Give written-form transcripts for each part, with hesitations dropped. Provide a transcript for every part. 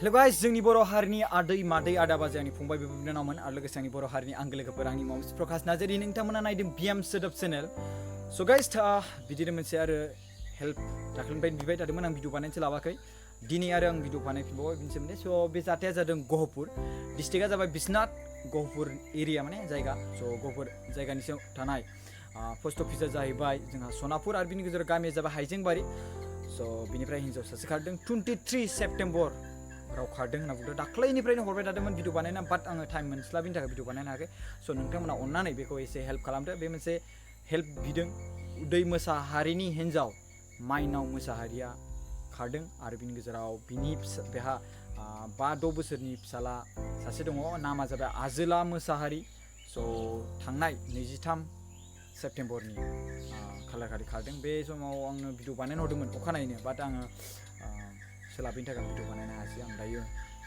hello guys जोंनि बर' हारिनि आदै मादै आदा बाजै आंनि फंबाय बिब' बिनानावमोन आरो लोगोसे आंनि बर' हारिनि आंगो लोगोफोर आंनि मुङा प्रकाश नार्जारी नोंथांमोना नायदों बिएम सोदोब चेनेल स' गाइस बिदिनो मोनसे आरो हेल्प दाख्लैनिफ्राय बिबाय थादोंमोन आं भिडिअ बानायनो सोलाबाखै दिनै आरो आं भिडिअ बानायफिनबावबाय बिनि सोमोन्दै स' बे जाथाया जादों गहपुर डिस्ट्रिक्टआ जाबाय बिश्वनाथ गहपुर एरिया माने जायगा स' गहपुर जायगानि सायाव थानाय पस्ट अफिसा जाहैबाय जोंहा सनापुर आरो बिनि गेजेराव गामिया जाबाय हाइजेंबारि स' बिनिफ्राय हिन्जाव सासे खारदों 23 सेप्टेम्बर राव खारदों होनना बुंदों दाख्लैनिफ्रायनो हरबाय थादोंमोन भिडिअ बानायना बाट आङो टाइम मोनस्लाबिनि थाखाय भिडिअ बानायनो हायाखै स' नोंथांमोना अननानै बेखौ एसे हेल्प खालामदो बे मोनसे हेल्प बिदों उदै मोसाहारिनि हिन्जाव माइनाव मोसाहारिया खारदों आरो बिनि गेजेराव बेहा 5-6 बोसोरनि फिसाला सासे दङ नामा जाबाय आजोला मोसाहारि स' थांनाय 23 सेप्टेम्बरनि खालारखालि खारदों बे समाव आंनो भिडिअ बानायनो हरदोंमोन अखानायैनो बाट आङो सोलाबिनि थाखाय भिडिअ बानायनो हायासै आं दायो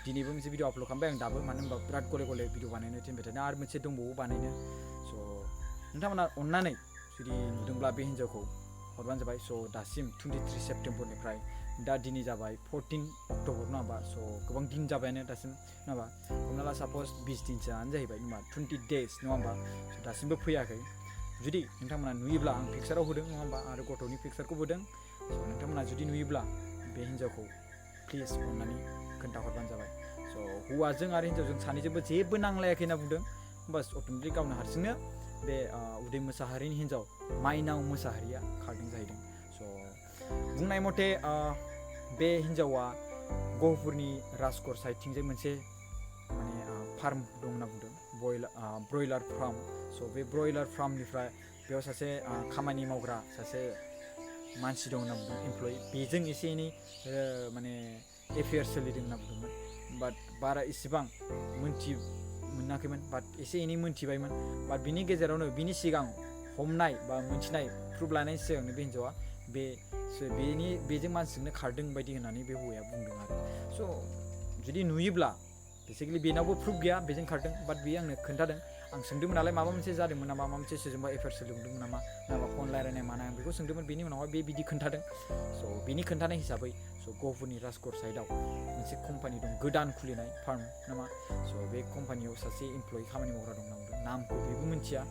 दिनैबो मोनसे भिडिअ आपल'ड खालामबाय आं दाबो मानो होनबा बिराद गले गले भिडिअ बानायनो थिनबाय थादों आरो मोनसे दंबावो बानायनो स' नोंथांमोना अननानै जुदि नुदोंब्ला बे हिन्जावखौ हरबानो जाबाय स' दासिम 23 सेप्टेम्बरनिफ्राय दा दिनै जाबाय 14 अक्ट'बर नङा होमबा स' गोबां दिन जाबायानो दासिम नङा होमबा हमना ला साप'ज 20 दिनसोआनो जाहैबाय नङा 20 डेज नङा होमबा दासिमबो फैयाखै जुदि नोंथांमोना नुयोब्ला आं पिक्साराव होदों नङा होमबा आरो गथ'नि पिक्सारखौ होदों स' नोंथांमोना जुदि नुयोब्ला बे हिन्जावखौ प्लिज अननानै खोन्थाहरबानो जाबाय स' हौवाजों आरो हिन्जावजों सानैजोंबो जेबो नांलायाखै होनना बुंदों बास अट'मेटिक गावनो हारसिंनो बे उदै मोसाहारिनि हिन्जाव माइनाव मोसाहारिया खारदों जाहैदों स' बुंनाय मथे बे हिन्जावा गहपुरनि राजगर साइडथिंजाय मोनसे माने फार्म दं होनना बुंदों ब्रयलार फार्म स' बे ब्रयलार फार्मनिफ्राय बेयाव सासे खामानि मावग्रा सासे मानसि दं होनना बुंदों इमप्लयि बेजों एसे एनै माने एफेयार सोलिदों होनना बुंदोंमोन बाट बारा इसेबां मोनाखैमोन बाट एसे एनै मोनथिबायमोन बाट बिनि गेजेरावनो बिनि सिगां हमनाय बा मोनथिनाय प्रुफ लानायनि सिगांनो बे हिन्जावा बेजों मानसिजोंनो खारदों बायदि होननानै बे हौवाया बुंदों आरो स' जुदि नुयोब्ला बेसिकेलि बेनावबो प्रुफ गैया बेजों खारदों बाट बेयो आंनो खोन्थादों आं सोंदोंमोन नालाय माबा मोनसे जादोंमोन नामा माबा मोनसे सोरजोंबा एफेयार सोलोंदोंमोन नामा फन रायलायनाय मानाय आं बेखौ सोंदोंमोन बेनि उनावहाय बे बिदि खोन्थादों स' बिनि खोन्थानाय हिसाबै स' गहपुरनि राजगर साइडआव मोनसे कम्पानि दं गोदान खुलिनाय फार्म नामा स' बे कम्पानियाव सासे इमप्लयि खामानि मावग्रा दं होनना बुंदों नामखौ बेबो मिन्थिया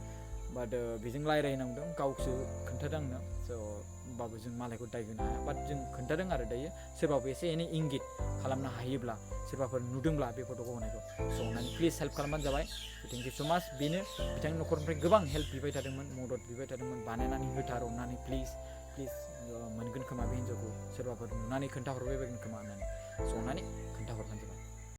बाट बेजों रायलायनो बुंदों गावसो खोन्थादों आंनो स' होमबाबो जों मालायखौ दाय होनो हाया बाट जों खोन्थादों आरो दायो सोरबाबो एसे एनै इंगित खालामनो हायोब्ला सोरबाफोर नुदोंब्ला बे फट'खौ होनायखौ स' अननानै प्लिज हेल्प खालामबानो जाबाय थेंक इउ स' माच बेनो बिथांनि न'खरनिफ्राय गोबां हेल्प बिबाय थादोंमोन मदद बिबाय थादोंमोन बानायनानै होथार अननानै प्लिज मोनगोन खोमा बे हिन्जावखौ सोरबाफोर नुनानै खोन्थाहरबाय बायगोन खोमा होननानै स' अननानै खोन्थाहरबानो जाबाय